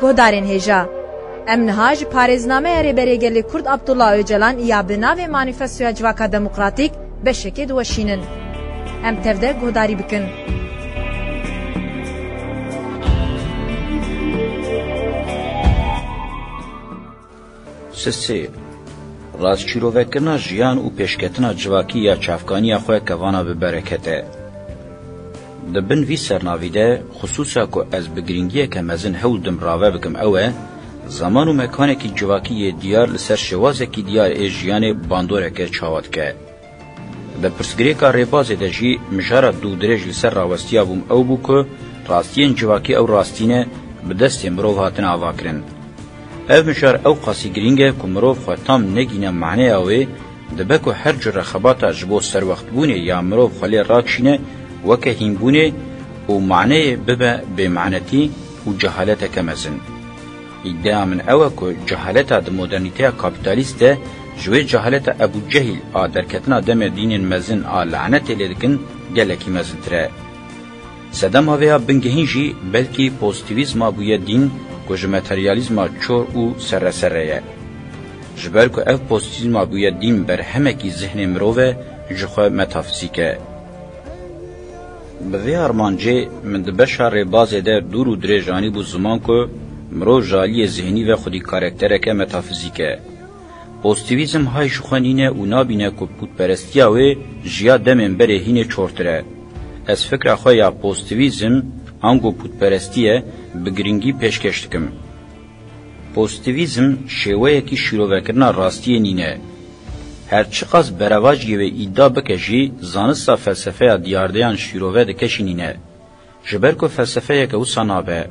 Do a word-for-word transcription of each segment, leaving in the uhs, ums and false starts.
Guhdarên hêja, em niha ji parêznameya Rêberê Gelê Kurd Abdullah Ocalan ya bi navê Manîfestoya Civaka Demokratîk beşekê diweşînin. Em tev de guhdarî bikin. Sisê, rastşîrovekirina jiyan û pêşketina civakî ya çavkaniya xwe kevana bi bereket e. Di bin vî sernavî de, xisûsa ku ez bi giringiyeke mezin hewl dim rave bikim ew e, zeman û mekanekî civakî yê diyar li ser şêwazekî diyar ê jiyanê bandoreke çawa dike. Di pirsgirêka rêbazê de jî mijara dûdirêj li ser rawestiya bûm ew bû ku rastiyên civakî ew rastî ne bi destê mirov hatine avakirin. Ev mijar ew qasî girîng e ku mirov xwe tam negîne maneya wê, dibe ku her cure xebata ji bo serwextbûnê ya mirov xwe lê rakişîne weke hînbûnê û maneyê bibe bêmanetî û cehaleteke mezin. Îdeya min ew e ku cehaleta di modernîteya kapîtalîst de ji wê cehaleta Ebû Cehîl a derketina demê dînên mezin a lanetê lê dikin gelekî mezintir e. Sedema vêya bingehîn jî belkî pozîtîvîzma bûye dîn ku ji materyalîzma çor û serreserre ye. Ji ber ku ev pozîtîvîzma bûye dîn berhemekî zihnê mirov e, ji xwe metafizîk e. Bi vê armancê min di beşa rêbazê de dûr û dirêj anîbû ziman ku mirov ji aliyê zihnî ve xwedî karektereke metafizîk e. Pozîtîvîzm hay ji xwe nîne û nabîne ku pûtperestiya wê ji ya demên berê hînê çortir e. Ez fikra xwe ya pozîtîvîzm ango pûtperestî ye bi giringî pêşkêş dikim. Pozîtîvîzm şêweyekî şîrovekirina rastiyê nîne. Her çiqas berevajiyê wê îdia bike jî, zanista felsefeya diyardeyan şîrove dike jî nîne. Ji ber ku felsefeyeke wisa nabe.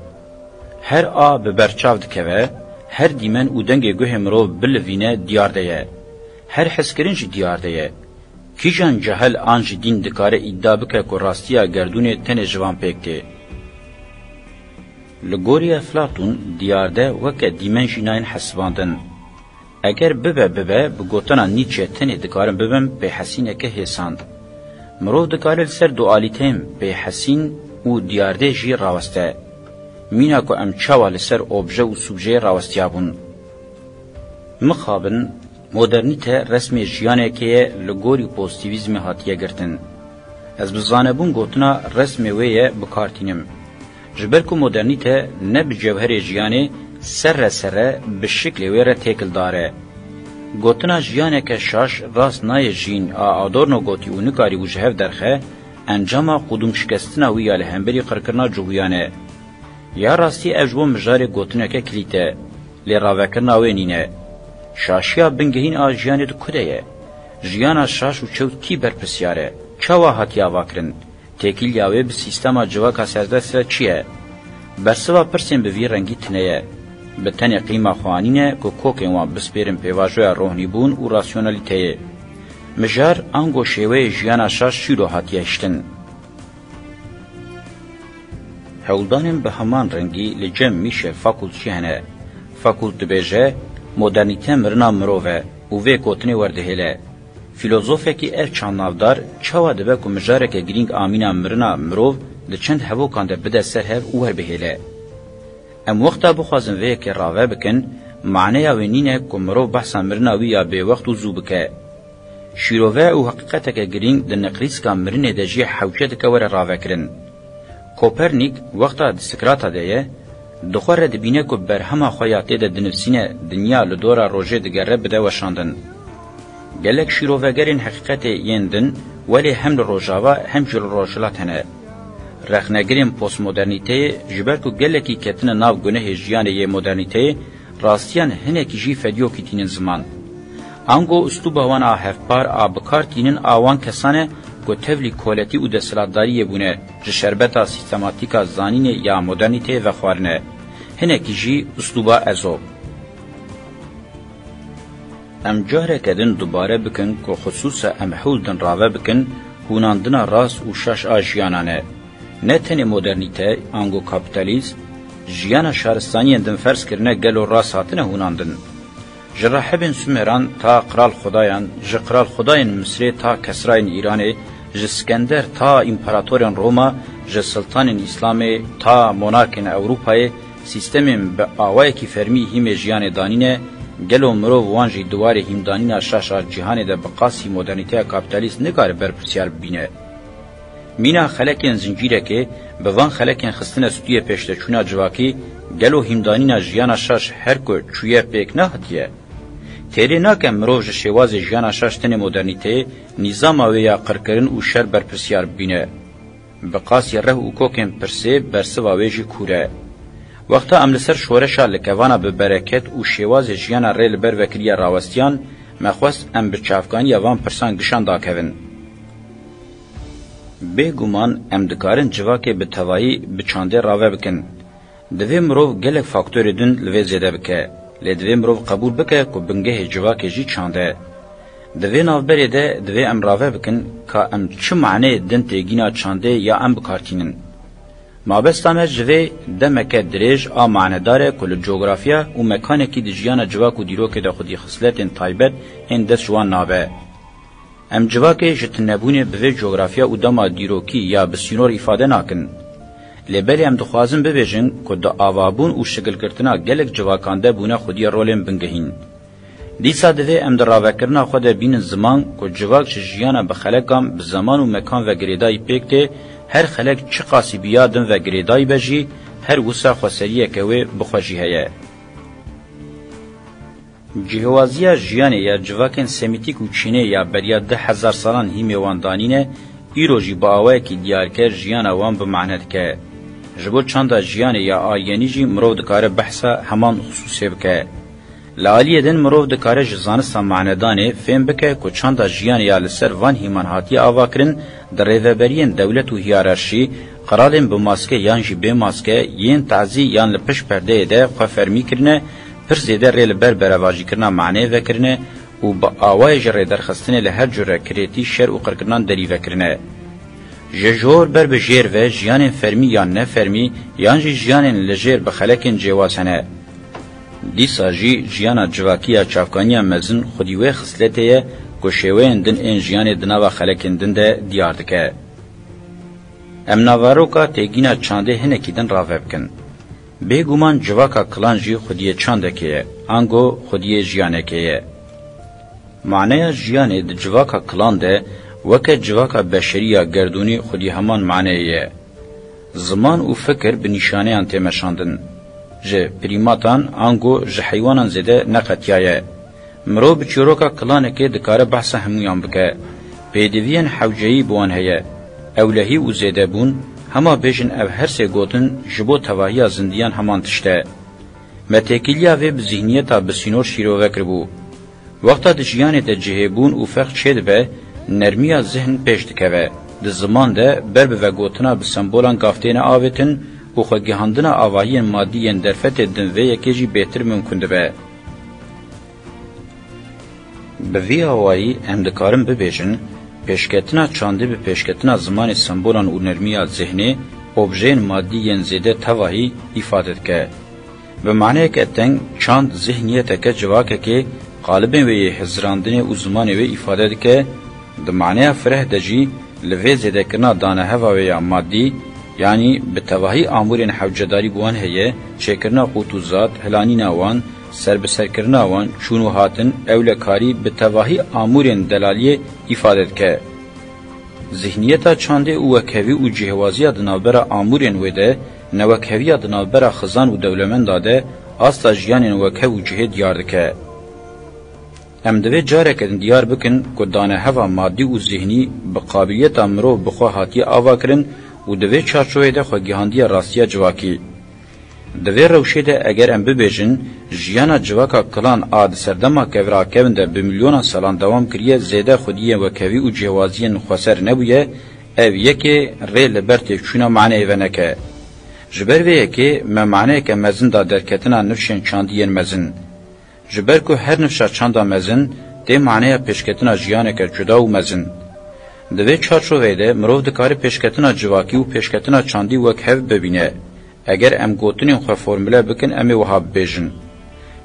Her a bi berçav dikeve, her dîmen û dengê guhê mirov bilivîne diyarde ye. Her hezkirin jî diyarde ye. Kîjan cahil an jî dîn dikare îdia bike ku rastiya gerdûnê tenê ji van pêk tê? Li gorî Eflatûn, diyarde weke dîmen jî nayên hesibandin. Eger bibe bibe, bi gotina Nîçe tenê dikarin bibin pêhesîneke hêsand. Mirov dikare li ser dualîteyên pêhesîn û diyardê jî raweste. Mîna ku em çawa li ser obje û subjeyê rawestiyabûn. Mixabin, modernîte resmê jiyanekê ye li gorî pozîtîvîzmê hatiye girtin. Ez bi zanebûn gotina resmê wê ye bi kar tînim. Ji ber ku modernîte ne bi cewherê jiyanê serre serre bi şiklê wê re têkildar e. Gotina jiyaneke şaş rast nayê jîn a Adorno gotî û nikarîbû ji hev derxe, encama qûdûmşikestina wî ya li hemberî qirkirina cihûyan e. Ya rastî ev ji bo mijarê gotineke kilît e, lê ravekirina wê nîne. Şaşiya bingehîn a jiyanê di ku de ye? Jiyana şaş û çewt kî berpirsiyar e? Çawa hatiye avakirin? Têkiliya wê bi sîstema civaka serdest re çi ye? Bersiva pirsên bi vî rengî tune ye. Bi tenê qîma xwe anîne ku kokên wan bispêrin pêvajoya rohnîbûn û rasyonalîteyê. Mijar ango şêweyê jiyana şaş çîro hatiye hiştin? Hewldanên bi heman rengî li cem Mîşel Fakult jî hene. Fakult dibêje, modernîte mirina mirov e û vê gotinê werdihêle. Fîlozofekî ev çand navdar çawa dibe ku mijareke girîng a mîna mirina mirov di çend hevokan de bide ser hev û werbihêle? Em wexta bixwazin vê yekê rave bikin, maneya wê nîne ku mirov behsa mirina wî ya bêwext û zû bike. Şîrove û heqîqeteke girîng di niqrîska mirinê de jî hewce dike were ravekirin. Kopernîk wexta di Sikrata de ye, di xwe re dibîne ku berhema xwe ya tê de dinivîsîne dinya li dora rojê digere bide weşandin. Gelek şîrovegerên heqîqetê yên din welê hem li Rojava hem jî li Rojhilat hene. Rexnegirên postmodernîteyê ji ber ku gelekî ketine nav gunehê jiyanê yê modernîteyê, rastiyan hinekî jî fediyokî tînin ziman. Ango uslûba wan a hevpar a bi kar tînin a wan kesan e ku tevlî koletî û desthilatdariyê bûne, ji şerbeta sîstematîka zanînê ya modernîteyê vexwarine. Hinekî jî uslûba Ezop. Em careke din dubare bikin ku xisûsa em hewl din rave bikin hûnandina rast û şaş a jiyanan e. Ne tenê modernîte, ango kapîtalîst, jiyana şaristaniyên din ferz kirine gelo rast hatine hûnandin? Ji rahibên Sumeran ta qral xudayan, ji qral xudayên Misrê ta kesrayên Îranê, ji Skender ta împaratorên Roma, ji siltanên Îslamê ta monarkên Ewropayê, Sîstemên bi awayekî fermî hîmê jiyanê danîne, gelo mirov wan jî di warê hîmdanîna şaş a cîhanê de bi qasî modernîteya kapîtalîst nikare berpirsyar bibîne? Mîna xelekên zincîrekê, bi van xelekên xistine stûyê pêşdeçûna civakî, gelo hîmdanîna jiyana şaş her ku çûye pêk nehatiye? Têrê nake mirov ji şêwazê jiyana şaş tenê modernîteyê, nîzama wê ya qirkirin û şer berpirsyar bibîne. Bi qasî reh û kokên pirsê bersiva wê jî kûr e. Wexta em li ser şoreşa likevana bi bereket û şêwazê jiyana rê li ber vekiriye rawestiyan, me xwest em bi çavkaniya van pirsan gişan dakevin. Bêguman em dikarin civakê bi tevayî bi çandê rave bikin. Divê mirov gelek faktorê din li vê zêde bike, lê divê mirov qebûl bike ku bingehê civakê jî çand e. Di vê navberê de divê em rave bikin ka em çi maneyê din têgîna çandê ya em bi kar tînin. Mabesta me ji vê demeke dirêj a manedar e ku li cografiya û mekanekî di jiyana civak û dîrokê de xwedî xisletên taybet ên dest ji wan nabe. Em civakê ji tunebûnê bi vê cografiya û dema dîrokî ya bi sînor îfade nakin. Lê belê em dixwazin bibêjin ku di avabûn û şikilgirtina gelek civakan de bûne xwediyê rolên bingehîn. Dîsa divê em di ravekirina xwe de bînin ziman ku civak ji jiyana bi xelekan bi zeman û mekan ve girêdayî pêk tê, her xelek çiqasî bi ya din ve girêdayî be jî, her wisa xweseriyeke wê bi xwe jî heye. Cihêwaziya jiyanê ya civakên semîtîk û çînê ya beriya du hezar salan hîmê wan danîne, îro jî bi awayekî diyarker jiyana wan bi mane dike. Ji bo çanda jiyanê ya aryenî jî mirov dikare behsa heman xisûsê bike. Li aliyê din mirov dikare ji zanista manedanê fêm bike ku çanda jiyanê ya li ser van hîman hatiye avakirin, di rêveberiyên dewlet û hiyerarşî, qiralên bi maske yan jî bê maske, yên tazî yan li pişt perdeyê de xwe fermî kirine, pir zêde rê li ber berevajîkirina maneyê vekirine û bi awayê ji rêderxistinê li her cure kirêtî şer û qirkirinan derî vekirine. Ji jor ber bi jêr ve jiyanên fermî yan nefermî yan jî jiyanên li jêr bi xelekên cêwaz hene. Dîsa jî jiyana civakî ya çavkaniya mezin xwedî wê xisletê ye ku şêweyên din ên jiyanê di nava xelekên din de diyar dike. Em naveroka têgîna çandê hinekî din rave bikin. Bêguman civaka kilan jî xwediyê çandekê ye, ango xwediyê jiyanekê ye. Maneya jiyanê di civaka kilan de weke civaka beşerî ya gerdûnî xwedî heman maneyê ye. Ziman û fikir bi nîşaneyan tê meşandin. Ji prîmatan ango ji heywanan zêde neqetiyaye. Mirov bi çîroka kilanekê dikare behsa hemûyan bike. Pêdiviyên hewceyî bi wan heye. Ewlehî û zêdebûn, hema bêjin ev her sê gotin ji bo tevahiya zindiyan heman tişt e. Me têkiliya vê bi zîhniyeta bi sînor şîrove kiribû. Wexta di jiyanê de cihêbûn û ferq çêdibe, nermiya zihn pêş dikeve. Di ziman de ber bi vegotina bi sembolan gav têne avêtin û xwegihandina avahiyên madî yên derfetê din vê yekê jî bêhtir mimkun dibe. Bi vî awayî em dikarin bibêjin, pêşketina çandê bi pêşketina zimanê sembolan û nermiya zihnê, objeyên madî yên zêde tevahî îfade dike. Bi maneyeke teng, çand zihniyeteke civakekê, qalibên wê yê hizirandinê û zimanê wê îfade dike, di maneya fireh de jî li vê zêdekirina daneheva wê ya madî, yanî bi tevahî amûrên hewcedarî bi wan heye, çêkirina qût û zat, hilanîna wan, serbiserkirina wan, çûn û hatin, ewlekarî bi tevahî amûrên delaliyê îfade dike. Zihniyeta çandê û wekhevî û cihêwaziya di navbera amûrên wê de, newekheviya di navbera xizan û dewlemenda de asta jiyanên wekhev û cihê diyar dike. Em divê careke din diyar bikin ku daneheva madî û zihnî bi qabiliyeta mirov bi xwe hatiye avakirin û di vê çarçoveyê de xwe gihandiye rastiya civakî. Di vê rewşê de eger em bibêjin, jiyana civaka kilan a di serdema kevrakevin de bi milyonan salan dewam kiriye, zêde xwediyên wekhevî û cihêwaziyên xweser nebûye, ev yekê rê li ber têkçûna maneyê veneke. Ji ber vê yekê me maneyeke mezin da derketina nifşên çandî yên mezin. Ji ber ku her nifşa çanda mezin tê maneya pêşketina jiyaneke cuda û mezin. Di vê çarçoveyê de mirov dikare pêşketina civakî û pêşketina çandî wek hev bibîne. Eger em gotinên xwe formule bikin, em ê wiha bibêjin: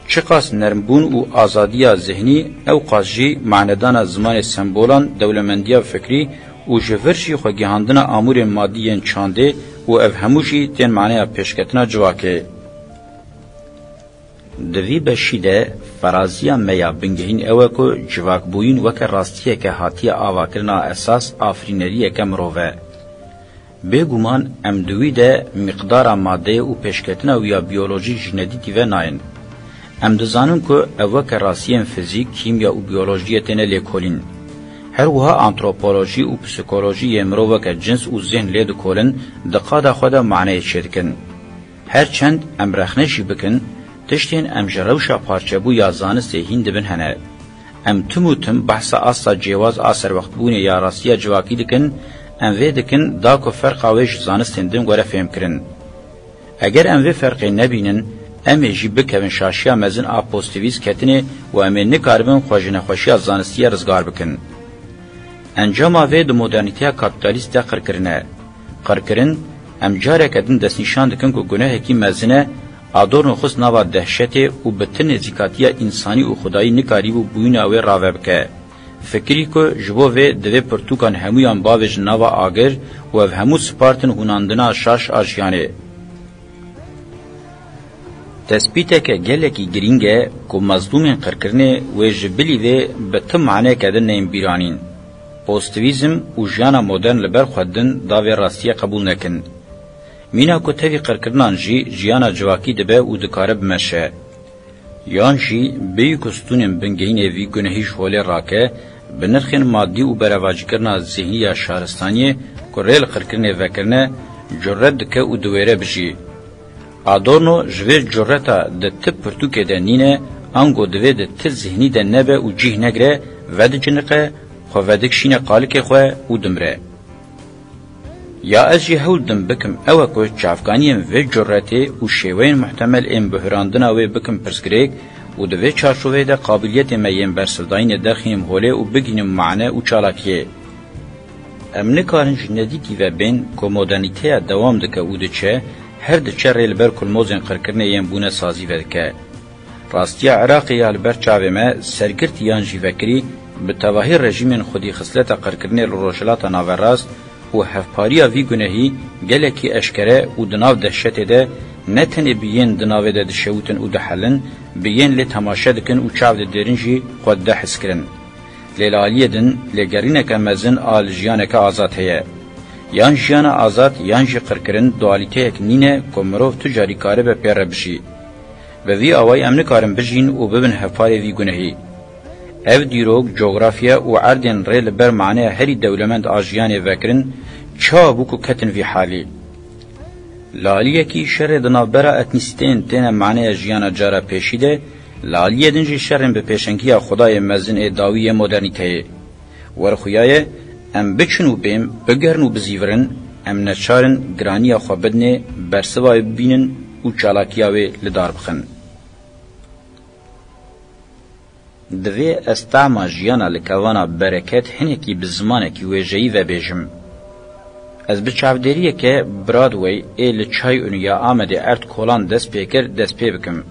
Çiqas nermbûn û azadiya zihnî, ewqas jî manedana zimanê sembolan, dewlemendiya fikrî û ji vir jî xwegihandina amûrên madî yên çandê û ev hemû jî tên maneya pêşketina civakê. Di vî beşî de feraziya me ya bingehîn ew e ku civakbûyîn weke rastiyeke hatiye avakirina esas afirîneriyeke mirov e. Bêguman em di wî de mîqdara madeyê û pêşketina wî ya biyolojîk ji nedîtî ve nayên. Em dizanin ku ev weke rastiyên fizîk, kîmya û biyolojiyê têne lêkolîn. Her wiha antropolojî û psikolojî yê mirov weke cins û zihn lê dikolin, di qada xwe de maneyê çêdikin. Her çend em rexne jî bikin, tiştên em ji rewşa parçebû ya zanistê hîn dibin hene. Em tim û tim behsa asta cêwaz a serwextbûnê ya rastiya civakî dikin, em vê dikin da ku ferqa wê ji zanistên din were fêmkirin. Eger em vê ferqê nebînin, em ê jî bikevin şaşiya mezin a pozîtîvîst ketinê û em ê nikaribin xwe ji nexweşiya zanistiyê rizgar bikin. Encama vê di modernîteya kapîtalîst de qirkirin e. Qirkirin, em careke din destnîşan dikin ku gunehekî mezin e, Adorno xist nava dehşetê û bi ti nêzîkatiya însanî û xwedayî nikarîbû bûyîna wê rave bike. Fikirî ku ji bo vê divê pirtûkan hemûyan bavêjin nava agir û ev hemû spartin hûnandina şaş a jiyanê. Tespîteke gelekî girîng e ku mezlûmên qirkirinê wê ji bilî vê bi ti maneke din neyên bîranîn. Pozîtîvîzm û jiyana modern li ber xwe din da vê rastiyê qebûl nekin. Mîna ku tevî qirkirinan jî jiyana civakî dibe û dikare bimeşe. Yan jî bêyî ku stûnên bingehînê vî gunehî ji holê rake, bi nirxên madî û berevacîkirina zihnî ya şaristaniyê ku rê li qirkirinê vekirine, curet dike û diwêre bijî. Adorno ji vê cureta di ti pirtûkê de nîne, ango divê di ti zihnî de nebe û cih negire, vediciniqe, xwe vedikşîne qalikê xwe û dimire. Ya ez jî hewl dim bikim ew e ku çavkaniyên vê curetê û şêweyên muhtemel ên buhirandina wê bikim pirsgirêk û di vê çarçoveyê de qabiliyetê me yên bersivdayînê derxînim holê û bigihînim mane û çalakiyê. Em nikarin ji nedîtî ve bên ku modernîteya dewam dike û diçe, her diçe rê li ber kulmozên qirkirinê yên bûne sazî vedike. Rastiya Iraqê ya li ber çavê me, sergirtî yan jî vekirî, bi tevahî rejîmên xwedî xisleta qirkirinê li Rojhilata Naverast û hevpariya vî gunehî gelekî eşkere û di nav dehşetê de ne tenê bi yên di navê de dişewitin û dihelin, bi yên lê temaşe dikin û çav didêrin jî xwe dide hizkirin. Lê li aliyê din lêgerîneke mezin a li jiyaneke azad heye. Yan jiyana azad yan jî qirkirin dualîteyek nîne ku mirov tu carî karibe pê re bijî. Bi vî awayî em nikarin bijîn û bibin hevparê vî gunehî. Ev dîrok, cografya û erdên rê li ber maneya herî dewlemend a jiyanê vekirin, çawa bû ku ketin vî halî? Li aliyekî şerê di navbera etnîsîteyên têne maneya jiyana cara pêşî de, li aliyê din jî şerên bi pêşengiya Xwedayê mezin ê dawî yê modernîteyê. Werxuyaye, em biçin û bên, bigerin û bizîvirin, em neçar in giraniya xwe bidinê, bersiva wê bibînin û çalakiya wê li dar bixin. Divê ez tahma jiyana li kevana Bereket hinekî bi zimanekî wêjeyî vebêjim. Ez bi çavdêriyeke Broadway ê li Çayönü ya Amedê erd kolan dest pê kir, dest pê bikim.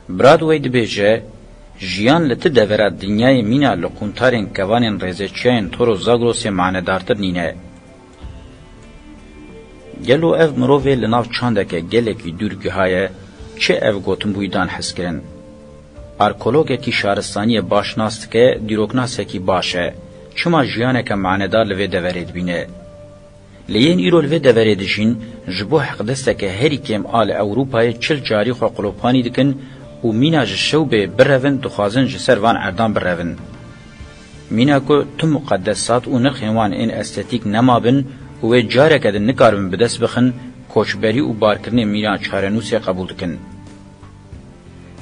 Broadway dibêje, jiyan li ti devera dinyayê mîna li qûntarên kevanên rêzeçiyayên Toro Zagrosê manedartir nîne. Gelo ev mirovê li nav çandeke gelekî dûr gihaye, çi ev gotinbûyî dan hezkirin? Arkologekî şaristaniyê baş nas dike, dîroknasekî baş e. Çima jiyaneke manedar li vê deverê dibîne? Lê yên îro li vê deverê dijîn, ji bo heqdesteke herî kêm a li Ewropayê çil carî xwe qulopanî dikin û mîna ji şewbê birevin, dixwazin ji ser van erdan birevin. Mîna ku tu muqedesat û nirxên wan ên estetîk nemabin û wê careke din nikaribin bi dest bixin, koçberî û barkirinê mîna çarenûsê qebûl dikin.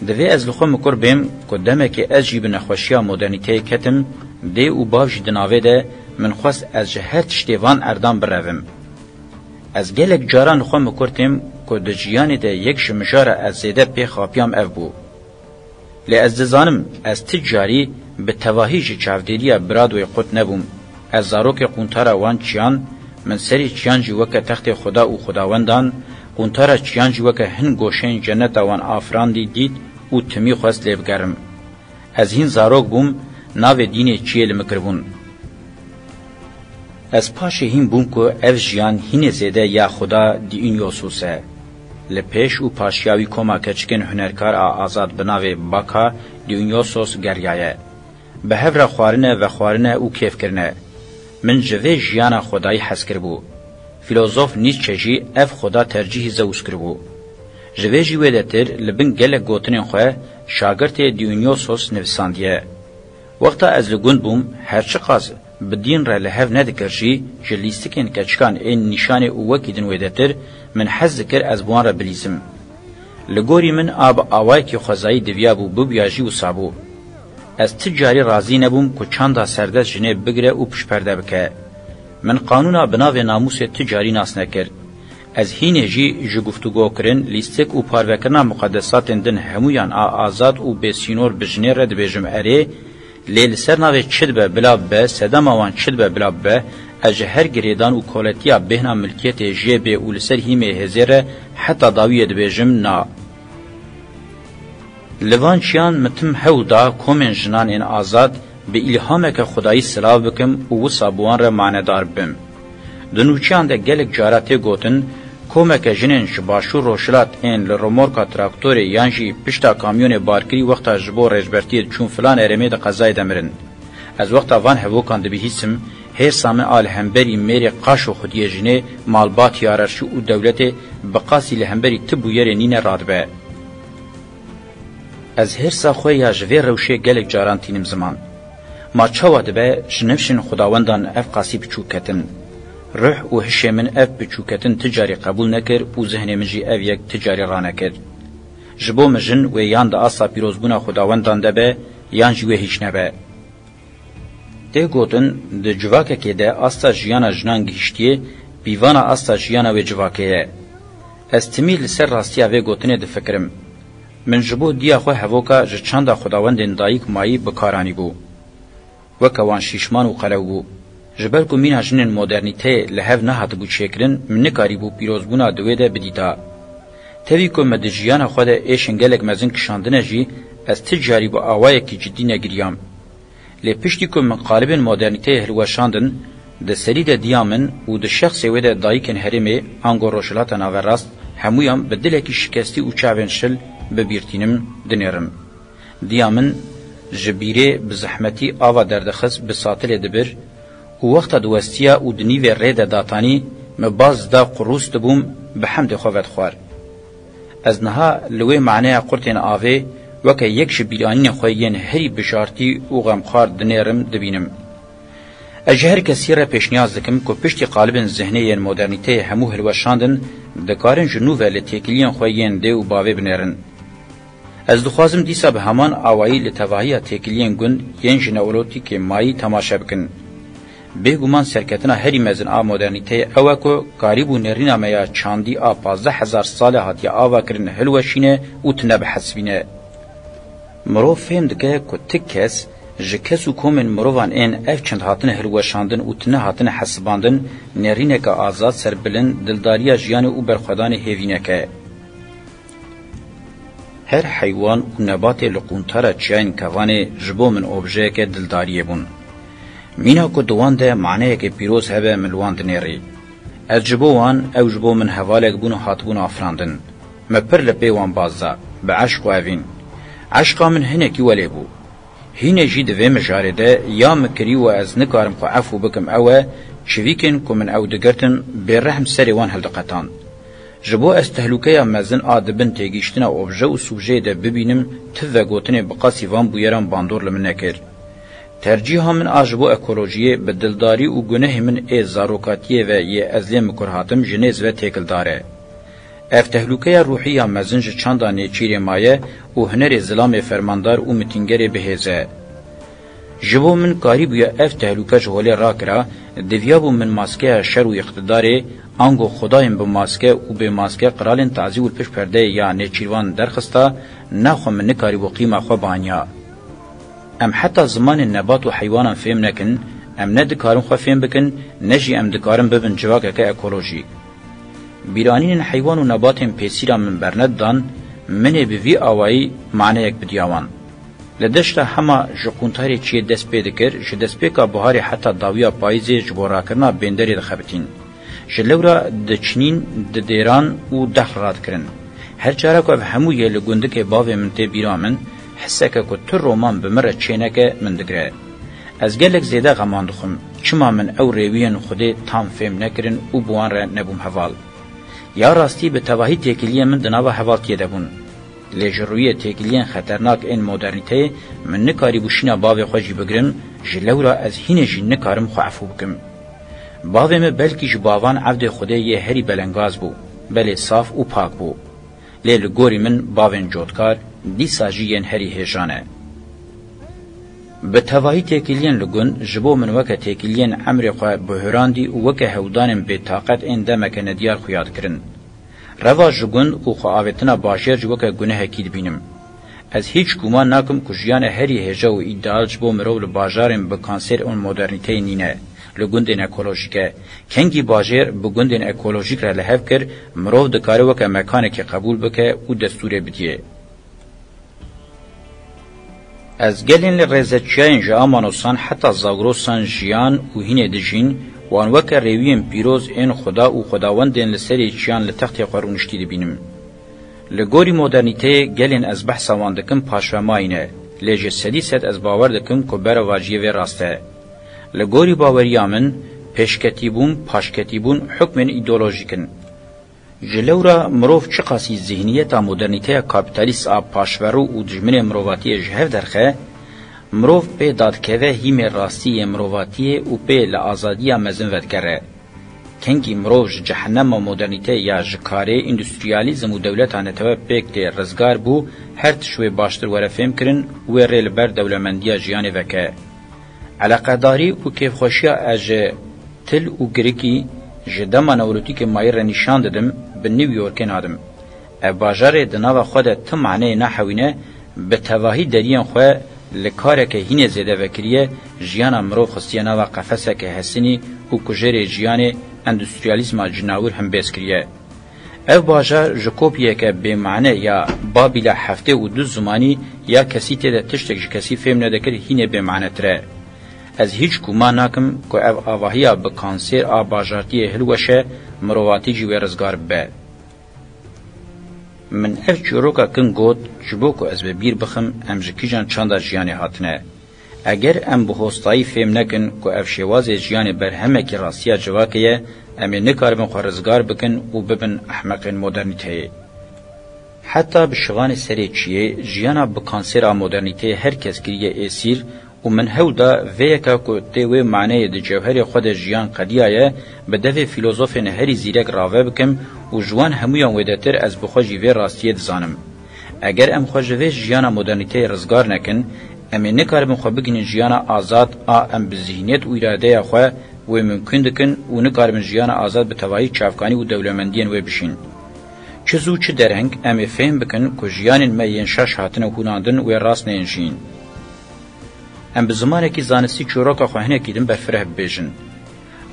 Divê ez li xwe mikur bêm ku demekê ez jî bi nexweşiya modernîteyê ketim, dê û bav jî di navê de, min xwest ez ji her tiştê van erdan birevim. Ez gelek caran li xwe mikur têm ku di jiyanê de yek ji mijara ez zêde pê xapiyam ev bû. Lê ez dizanim, ez ti carî bi tevahî ji çavdêriya Broadway qut nebûm. Ez zarokê quntara wan çiyan, min serê çiyan jî weke textê Xuda û xudawendan, quntara çiyan jî weke hin goşeyên ceneta wan afirandî dît û timî xwest lê bigerim. Ez hîn zarok bûm, navê dînê çiyê li min kiribûn. Ez paşê hîn bûm ku ev jiyan hînê zêde ya Xuda Dionysos e. Li pêş û paşiya wî koma keçikên hunerkar a azad bi navê Baka Dionysos geriyaye. Bi hev re xwarine, vexwarine û kêf kirine. Min ji vê jiyana xwedayî hez kiribû. Fîlozof Nietzsche jî ev xweda tercîhî Zeus kiribû. Ji vê jî wêdetir li bin gelek gotinên xwe şagirtê Dionysos nivîsandiye. Wexta ez li gund bûm, her çiqas bi dîn re li hev nedikir jî, ji lîstikên keçikan ên nîşanê û wekî din wêdetir, min hez dikir ez bi wan re bilîzim. Li gorî min a bi awayekî xwezayî diviyabû, bibûya jî wisa bû. Ez ti carî razî nebûm ku çanda serdest jinê bigire û piştperde bike. Min qanûna bi navê namûsê ti carî nas nekir. Ez hînê jî ji guftûgokirin, lîstik û parvekirina muqedesatên din hemûyan a azad û bêsînor bi jinê re dibêjim erê, lê li ser navê çi dibe bila bibe, sedema wan çi dibe bila bibe, ez ji her girêdan û koletiya bêhna milkiyetê jê bê û li ser hîmê hêzê re heta dawiyê dibêjim na. Li van çiyan min tim hewl da komên jinan ên azad bi îlhameke xwedayî silav bikim û wisa bi wan re manedar bibim. Di nûçeyan de gelek cara tê gotin, komeke jinên ji başûr rojhilat ên li romorka traktorê yan jî pişta kamyonê barkirî wexta ji bo rêjbertiyê diçûn filan herêmê di qezayê de mirin. Ez wexta van hevokan dibihîsim, hêrsa min a li hemberî mêrê qaşo xwediyê jinê, malbat, hiyerarşî û dewletê bi qasî li hemberî ti bûyerê nîne radibe. Ez hêrsa xwe ya ji vê rewşê gelek caran tînim ziman. Ma çawa dibe ji nifşên xudawendan ev qasî biçûk ketin? Ruh û hişê min ev biçûketin ti carî qebûl nekir û zihnê min jî ev yek ti carî ranekir. Ji bo min jin wê yan di asta pîrozbûna xudawendan de be, yan jî wê hîç nebe. Tê gotin, di civakekê de asta jiyana jinan gihîştiye, pîvana asta jiyana wê civakê ye. Ez timî li ser rastiya vê gotinê difikirim. Min ji bo diya xwe hevoka ji çanda xwedawendên dayik mayî bi kar anîbû. Weke wan şîşman û qelew bû. Ji ber ku mîna jinên modernîteyê li hev nehatibû çêkirin, min nikarîbû pîrozbûna di wê de bidîta. Tevî ku me di jiyana xwe de êşên gelek mezin kişandine jî, ez ti carî bi awayekî cidî negiriyam. Lê piştî ku min qalibên modernîteyê hilweşandin, di serî de diya min û di şexsê wê de dayikên herêmê, ango Rojhilata Naverast, hemûyan bi dilekî şikestî û çavên şil bi bîr tînim, dinêrim. Diya min ji bîrê bi zehmetî ava derdixist, bi satilê dibir û wexta diwestiya û di nîvê rê de datanî, min baz dida ku rûst dibûm, bi hemdê xwe vedixwar. Ez niha li wê maneya qurtên avê weke yek ji bîranînên xwe yên herî bijartî û xemxwar dinêrim, dibînim. Ez ji her kesî re pêşniyaz dikim ku piştî qalibên zihnê yên modernîteyê hemû hilweşandin, dikarin ji nû ve li têkiliyên xwe yên dê û bavê binêrin. Ez dixwazim dîsa bi heman awayî li tevahiya têkiliyên gund yên ji neolotîkê mayî temaşe bikin. Bêguman serketina herî mezin a modernîteyê ew e ku karîbû nêrîna me ya çandî a pazdeh hezar sale hatiye avakirin hilweşîne û tune bihesibîne. Mirov fêm dike ku ti kes ji kes û komên mirovan ên ev çend hatine hilweşandin û tune hatine hesibandin, nêrîneke azad, serbilind, dildariya jiyanê û berxwedanê hêvînek e. Her heywan û nebatê li quntara çiyayên kevanê ji bo min objeyeke dildariyê bûn. Mîna ku di wan de maneyeke pîroz hebe, min li wan dinêrî. Ez ji bo wan, ew ji bo min hevalek bûn û hatibûn afirandin. Me pir li pê wan baz da, bi eşq û evîn. Eşqa min hinekî welê bû. Hînê jî di vê mijarê de ya min kirî û ez nikarim xwe efû bikim ew e, çivîkên ku min ew digirtin, bêrehm serê wan hildiqetand. Ji bo ez tehlûkeya mezin a di bin têgihiştina obje û subjeyê de bibînim, ti vegotinê bi qasî van bûyeran bandor li min nekir. Tercîha min a ji bo ekolojiyê bi dildarî û gunehê min ê zarokatiyê ve yê ez lê mikur hatim ji nêz ve têkildar e. Ev tehlûkeya ruhî ya mezin ji çanda nêçîrê maye û hunerê zilamê fermandar û mitîngerê bihêze. Ji bo min karîbûye ev tehlûke ji holê rakira, diviyabû min maskeya şer û îqtidarê, ango xwedayên bi maske û bê maske, qiralên tazî û li pişt perdeyê ya nêçîrvan derxista, naxwe min nikarîbû qîma xwe baniya. Em heta zimanên nebat û heywanan fêm nekin, em ne dikarin xwe fêm bikin, ne jî em dikarin bibin civakeke ekolojîk. Bîranînên heywan û nebatên pêsîra min bernedidan, min ê bi vî awayî maneyek bidiya wan. Li deşta Hema ji quntarê çiyê dest pê dikir, ji destpêka buharê heta dawiya payîzê ji bo rakirina bênderê dixebitîn. Ji lewra diçinîn, didêran û dexl radikirin. Her cara ku ev hemû yê li gundikê bavê min tê bîra min, hiseke ku tu roman bi min re çêneke min digire. Ez gelek zêde xeman dixwim, çima min ew rêwiyên Xwedê tam fêm nekirin û bi wan re nebûm heval. Ya rastî bi tevahî têkiliyên min di nava hevaltiyê de bûn. Lê ji rûyê têkiliyên xeternak ên modernîteyê min nikarîbû şîna bavê xwe jî bigirim, ji lewra ez hînê jî nikarim xwe efû bikim. Bavê min belkî ji bavan evdê Xwedê yê herî belengaz bû, belê saf û pak bû. Lê li gorî min bavên cotkar dîsa jî yên herî hêja ne. Bi tevahî têkiliyên li gund ji bo min weke têkiliyên emrê xwe bihurandî û weke hewdanên bêtaqet ên demeke nediyar xuya dikirin. Reva ji gund û xwe avêtina bajêr jî weke gunehekî dibînim. Ez hîç guman nakim ku jiyana herî hêja û îdeal ji bo mirov li bajarên bi kansêr û modernîteyê nîne, li gundên ekolojîk e. Kengî bajêr bi gundên ekolojîk re li hev kir, mirov dikare weke mekanekê qebûl bike û destûrê bidiyê. Ez gelên li rêzeçiyayên ji Amanosan heta Zagrosan jiyan û hînê dijîn, wan weke rêwiyên pîroz ên Xuda û xwedawendên li serê çiyan li textê xwe rûniştî dibînim. Li gorî modernîteyê gelên ez behsa wan dikim paşvemayî ne, lê ji sedî sed ez bawer dikim ku berovajiyê vê rast e. Li gorî baweriya min, pêşketîbûn, paşketîbûn hukmên îdeolojîk in. Ji lewra mirov çiqasî zihniyeta modernîteya kapîtalîst a paşverû û dijminê mirovatiyê ji hev derxe, mirov pê dadikeve hîmê rastî yê mirovatiyê û pê li azadiya mezin vedigere. Kengî mirov ji cehenema modernîteyê ya ji karê, îndustriyalîzm û dewleta netewe pêk tê rizgar bû, her tişt wê baştir were fêmkirin, wê rê li ber dewlemendiya jiyanê veke. Eleqedarî û kêfxweşiya ez ji til û girikî ji dema Neolîtîkê mayî re nîşan didim, bi New Yorkê nadim. Ev bajarê di nava xwe de ti maneyê nahewîne, bi tevahî deriyên xwe li kareke hînê zêde vekiriye, jiyana mirov xistiye nava qefeseke hesinî û kujerê jiyanê, endustriyalîzma cinawir himbêz kiriye. Ev bajar ji kopiyeke bêmane ya Babîla heftê û du zimanî ya kesî tê de tiştek ji kesî fêm nedikir hînê bêmanetir e. Ez hîç guman nakim ku ev avahiya bi kansêr a bajartiyê hilweşe, mirovatî jî wê rizgar bibe. Min ev çîroka kin got, ji bo ku ez bi bîr bixim, em ji kîjan çanda jiyanê hatine. Eger em bi hostayî fêm nekin ku ev şêwazê jiyanê berhemekî rastiya civakê ye, em ê nikaribin xwe rizgar bikin û bibin ehmeqên modernîteyê. Heta bi şivanê serê çiyê, jiyana bi kansêra modernîteyê her kes kiriye êsîr û min hewl da vê yeka ku tê wê maneyê di cewherê xwe de jiyan qediyaye, bi devê fîlozofên herî zîrek rave bikim û ji wan hemûyan wêdetir ez bi xwe jî vê rastiyê dizanim. Eger em xwe ji vê jiyana modernîteyê rizgar nekin, em ê nikaribin xwe bigihînin jiyana azad a em bi zîhniyet û îradeya xwe wê mimkûn dikin û nikaribin jiyana azad bi tevahî çavkanî û dewlemendiyên wê bijîn. Çi zû çi dereng em ê fêm bikin ku jiyanên me yên şaş hatine hûnandin wê rast neyên jiyîn. Em bi zimanekî zanistî çîroka xwe hinekî din berfireh bibêjin.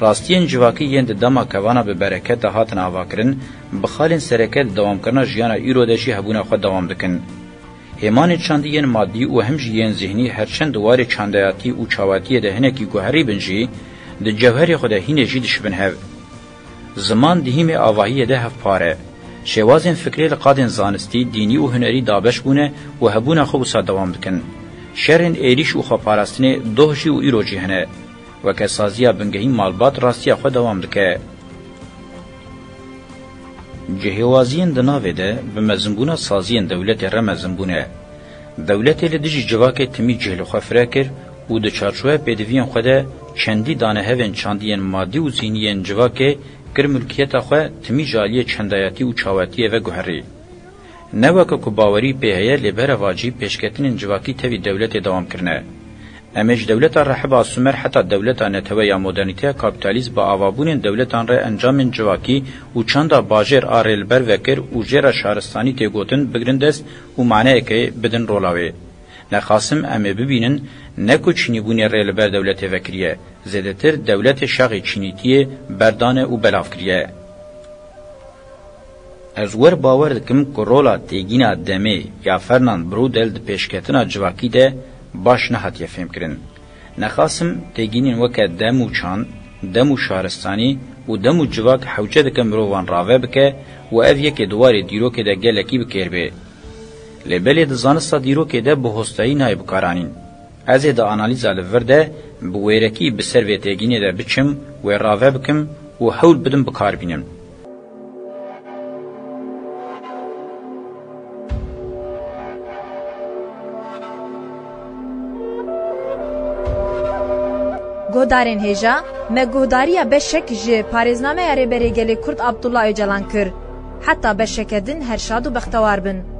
Rastiyên civakî yên di dema kevana bi bereket de hatin avakirin, bi xalên sereke di dewamkirina jiyana îro de jî hebûna xwe dewam dikin. Hêmanên çandî yên madî û hem jî yên zîhnî her çend di warê çandayatî û çawatiyê de hinekî guherî bin jî, di cewherê xwe de hînê jî dişibin hev. Ziman di hîmê avahiyê de hevpar e. Şêwazên fikrê li qadên zanistî, dînî û hunerî dabeş bûne û hebûna xwe wisa dewam dikin. Şerên êrîş û xweparastinê doh jî û îro jî hene. Weke saziya bingehîn malbat rastiya xwe dewam dike. Cihêwaziyên di navê de bi mezinbûna saziyên dewletê re mezin bûne. Dewletê li dijî civakê timî cih li xwe fire kir û di çarçoveya pêdiviyên xwe de çendî danehevên çandiyên madî û zîhnî yên civakê kir milkiyeta xwe, timî ji aliyê çendayatî û çawatiyê ve guherî. Ne weke ku bawerî pê heye, lê berevacî pêşketinên civakî tevî dewletê dewam kirine. Em ê ji dewleta rehiba Sumer heta dewleta netewe ya modernîteya kapîtalîst bi avabûnên dewletan re encamên civakî û çanda bajêr a rê li ber vekir û jê re şaristanî tê gotin bigirin dest û maneyekê bidin rola wê. Nexasim em ê bibînin ne ku çînîbûnê rê li ber dewletê vekiriye, zêdetir dewletê şaxê çînîtiyê berdane û belav kiriye. Ez wer bawer dikim ku rola têgîna demê ya Fernand Braudel di pêşketina civakî de baş nehatiye fêmkirin. Nexasim têgînên weke dem û çand, dem û şaristanî û dem û civak hewce dike mirovan rave bike û ev yekê di warê dîrokê de gelekî bi kêr bê. Lê belê di zanista dîrokê de bi hostayî nayê bikaranîn. Ez ê di analîza li vir de bi wêrekî bi ser vê têgînê de biçim, wê rave bikim û hewl bidim bikarbînim. Guhdarên hêja, me guhdariya beşek ji parêznameya Rêberê Gelê Kurd Abdullah Ocalan kir. Heta beşeke din her şad û bextewar bin.